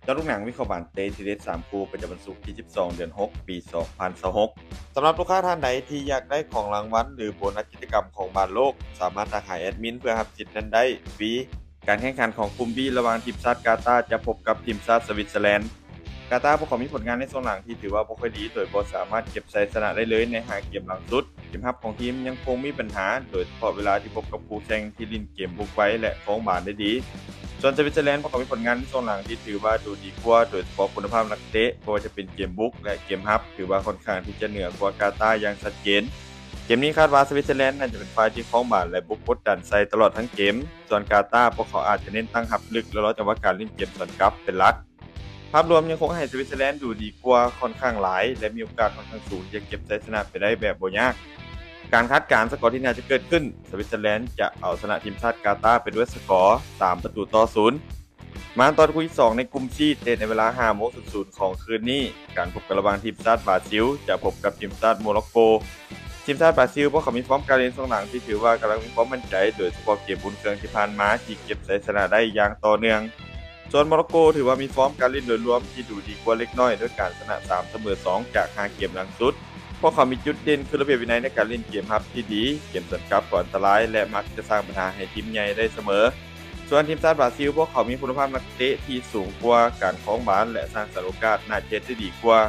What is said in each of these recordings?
ເຈາະລູກໜັງ ວິເຄາະບານເຕະ ທີເດັດສາມຄູ່ ປະຈຳວັນສຸກທີສິບສອງ ເດືອນຫົກ ປີສອງພັນຊາວຫົກ. ສຳລັບລູກຄ້າທ່ານໃດທີ່ຢາກໄດ້ຂອງລາງວັນ ຫຼື ໂບນັດກິດຈະກຳຂອງບານໂລກ, ສາມາດທັກຫາແອດມິນເພື່ອຮັບສິດນັ້ນໄດ້ຟຣີ. ການແຂ່ງຂັນຂອງກຸ່ມ B ລະຫວ່າງທີມຊາດກາຕາຈະພົບກັບທີມຊາດສະວິດເຊີແລນ. ກາຕາພວກເຂົາມີຜົນງານໃນຊ່ວງຫຼັງທີ່ຖືວ່າບໍ່ຄ່ອຍດີ ໂດຍບໍ່ສາມາດເກັບໄຊຊະນະໄດ້ເລີຍໃນຫ້າເກມຫຼັງສຸດ. ເກມຮັບຂອງທີມຍັງຄົງມີບັນຫາ, ໂດຍສະເພາະເວລາທີ່ພົບກັບຄູ່ແຂ່ງທີ່ຫຼິ້ນເກມບຸກໄວ ແລະ ຄອງບານໄດ້ດີ. ສ່ວນສະວິດເຊີແລນພວກເຂົາມີຜົນງານໃນຊ່ວງຫຼັງທີ່ຖືວ່າດູດີກວ່າ, ໂດຍສະເພາະຄຸນນະພາບນັກເຕະ, ບໍ່ວ່າຈະເປັນເກມບຸກ ແລະ ເກມຮັບ, ຖືວ່າຂ້ອນຂ້າງທີ່ຈະເໜືອກວ່າກາຕາຢ່າງຊັດເຈນ. ເກມນີ້ຄາດວ່າສະວິດເຊີແລນໜ້າຈະເປັນຝ່າຍທີ່ຄອງບານ ແລະ ບຸກກົດດັນໃສ່ຕະຫຼອດທັງເກມ. ສ່ວນກາຕາ, ພວກເຂົາອາດຈະເນັ້ນຕັ້ງຮັບລຶກ ແລະ ລໍຈັງຫວະການຫຼິ້ນເກມສວນກັບເປັນຫຼັກ. ພາບລວມຍັງຄົງໃຫ້ສະວິດເຊີແລນດູດີກວ່າຂ້ອນຂ້າງຫຼາຍ ແລະ ມີໂອກາດຂ້ອນຂ້າງສູງທີ່ຈະເກັບໄຊຊະນະໄປໄດ້ແບບບໍ່ຍາກ. ການຄາດການສະກໍທີ່ໜ້າຈະເກີດຂຶ້ນ, ສະວິດເຊີແລນຈະເອົາຊະນະທີມຊາດກາຕາໄປດ້ວຍສະກໍສາມປະຕູຕໍ່ສູນ. ມາຕໍ່ທີ່ຄູ່ທີສອງໃນກຸ່ມ C ເຕະໃນເວລາຫ້າໂມງສູນຂອງຄືນນີ້. ການພົບກັນລະຫວ່າງທີມຊາດບຣາຊິລຈະພົບກັບທີມຊາດໂມຣັອກໂກ. ທີມຊາດບຣາຊິລພວກເຂົາມີຟອມການຫຼິ້ນຊ່ວງຫຼັງທີ່ຖືວ່າກຳລັງມີຄວາມໝັ້ນໃຈ, ໂດຍສະເພາະເກມອຸ່ນເຄື່ອງທີ່ຜ່ານມາທີ່ເກັບໄຊຊະນະໄດ້ຢ່າງຕໍ່ເນື່ອງ. ສ່ວນໂມຣັອກໂກຖືວ່າມີຟອມການຫຼິ້ນໂດຍລວມທີ່ດູດີກວ່າເລັກນ້ອຍ, ດ້ວຍການຊະນະສາມ ສະເໝີສອງ ຈາກຫ້າເກມຫຼັງສຸດ. ພວກເຂົາມີຈຸດເດັ່ນຄືລະບຽບວິໄນໃນການຫຼິ້ນເກມຮັບທີ່ດີ, ເກມສວນກັບກໍອັນຕະລາຍ ແລະ ມັກຈະສ້າງບັນຫາໃຫ້ທີມໃຫຍ່ໄດ້ສະເໝີ. ສ່ວນທີມຊາດບຣາຊິລ, ພວກເຂົາມີຄຸນນະພາບນັກເຕະທີ່ສູງກວ່າ, ການຄອງບານ ແລະ ສ້າງສັນໂອກາດໜ້າຈະເຮັດໄດ້ດີກວ່າ.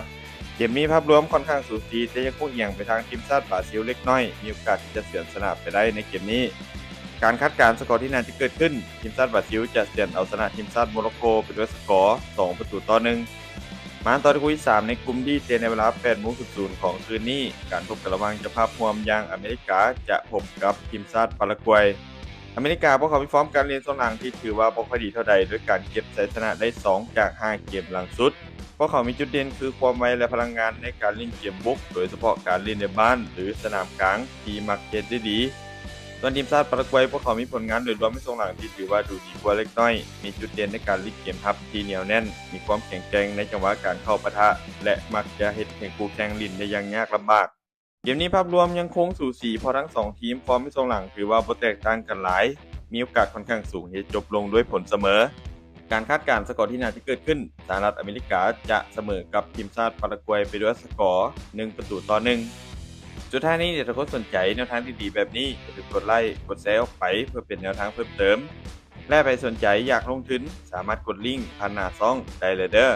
ເກມນີ້ພາບລວມຂ້ອນຂ້າງສູສີ, ແຕ່ຍັງຄົງອຽງໄປທາງທີມຊາດບຣາຊິລເລັກນ້ອຍ, ມີໂອກາດທີ່ຈະສວນຊະນະໄປໄດ້ໃນເກມນີ້. ການຄາດການສະກໍທີ່ໜ້າຈະເກີດຂຶ້ນ, ທີມຊາດບຣາຊິລຈະສວນເອົາຊະນະທີມຊາດໂມຣັອກໂກໄປດ້ວຍສະກໍສອງປະຕູຕໍ່ໜຶ່ງ. ມາຕໍ່ທີ່ຄູ່ທີສາມໃນກຸ່ມ D ເຕະໃນເວລາແປດໂມງສູນຂອງຄືນນີ້. ການພົບກັນລະຫວ່າງເຈົ້າພາບຮ່ວມຢ່າງອາເມລິກາຈະພົບກັບທີມຊາດປາຣາກວຍ. ອາເມລິກາພວກເຂົາມີຟອມການຫຼິ້ນຊ່ວງຫຼັງທີ່ຖືວ່າບໍ່ຄ່ອຍດີເທົ່າໃດ, ດ້ວຍການເກັບໄຊຊະນະໄດ້ສອງຈາກຫ້າເກມຫຼັງສຸດ. ພວກເຂົາມີຈຸດເດັ່ນຄືຄວາມໄວ ແລະ ພະລັງງານໃນການຫຼິ້ນເກມບຸກ, ໂດຍສະເພາະການຫຼິ້ນໃນບ້ານ ຫຼື ສະໜາມກາງທີ່ມັກເຮັດໄດ້ດີ. ສ່ວນທີມຊາດປາຣາກວຍ, ພວກເຂົາມີຜົນງານໂດຍລວມໃນຊ່ວງຫຼັງທີ່ຖືວ່າດູດີກວ່າເລັກນ້ອຍ, ມີຈຸດເດັ່ນໃນການຫຼິ້ນເກມຮັບທີ່ໜຽວແໜ້ນ, ມີຄວາມແຂງແກ່ງໃນຈັງຫວະການເຂົ້າປະທະ ແລະ ມັກຈະເຮັດໃຫ້ຄູ່ແຂ່ງຫຼິ້ນໄດ້ຢ່າງຍາກລຳບາກ. ເກມນີ້ພາບລວມຍັງຄົງສູສີ, ເພາະທັງສອງທີມຟອມໃນຊ່ວງຫຼັງຖືວ່າບໍ່ແຕກຕ່າງກັນຫຼາຍ, ມີໂອກາດຂ້ອນຂ້າງສູງທີ່ຈະຈົບລົງດ້ວຍຜົນສະເໝີ. ການຄາດການສະກໍທີ່ໜ້າຈະເກີດຂຶ້ນ, ສະຫະລັດອາເມລິກາຈະສະເໝີກັບທີມຊາດປາຣາກວຍໄປດ້ວຍສະກໍໜຶ່ງປະຕູຕໍ່ໜຶ່ງ. ສຸດທ້າຍນີ້, ຖ້າທຸກຄົນສົນໃຈແນວທາງດີໆແບບນີ້, ຢ່າລືມກົດໄລ, ກົດແຊອອກໄປເພື່ອເປັນແນວທາງເພີ່ມເຕີມ. ແລະ ໃຜສົນໃຈຢາກລົງທຶນ, ສາມາດກົດລິ້ງຜ່ານໜ້າຊ່ອງໄດ້ເລີຍເດີ້.